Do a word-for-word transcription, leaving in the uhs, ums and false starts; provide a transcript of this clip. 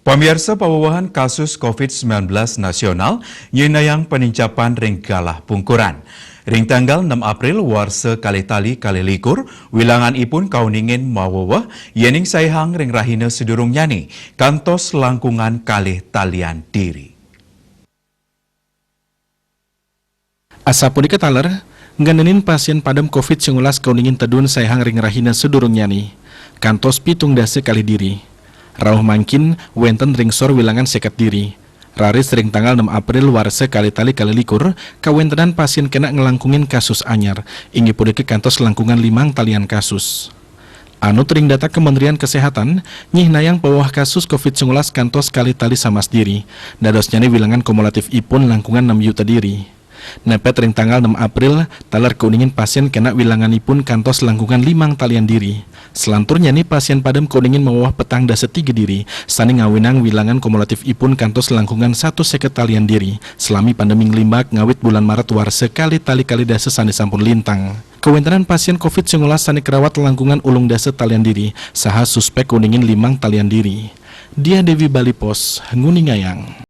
Pamiarsa, pawewehan kasus covid sembilan belas nasional nyeunayang panincapan ring galah pungkuran. Ring tanggal enam April warsa kalih tali kalih likur, wilangan ipun kauningin maweweh, yening saihang ring rahina sadurungnyane kantos langkungan kalih talian diri. Asapunika taler, ngenenin pasien padem covid sembilan belas kauningin tedun saihang ring rahina sadurungnyane, kantos pitung dasa kalih diri. Rauh mangkin, wenten ring sor wilangan seket diri. Raris ring tanggal enam April warsa kalih tali kalih likur, kawentenan pasien kena nglangkungin kasus anyar, inggih punika kantos langkungan limang talian kasus. Anut ring data Kementerian Kesehatan, nyihnayang paweweh kasus covid sembilan belas kantos kalih tali samas diri. Dadosnyane wilangan kumulatif ipun langkungan enam juta diri. Nepet ring tanggal enam April, taler kauningin pasien kena wilanganipun kantos langkungan limang talian diri. Selanturnyane pasien padem kauningin maweweh petang dasa tiga diri, sane ngawinang wilangan kumulatif ipun kantos langkungan satus seket talian diri, salami pandemi nglimbak ngawit bulan Maret warsa kalih tali kalih dasa sane sampun lintang. Kawentenan pasien covid sembilan belas sane karawat langkungan ulung dasa talian diri, saha suspek kauningin limang talian diri. Diah Dewi, Bali Post, nguningayang.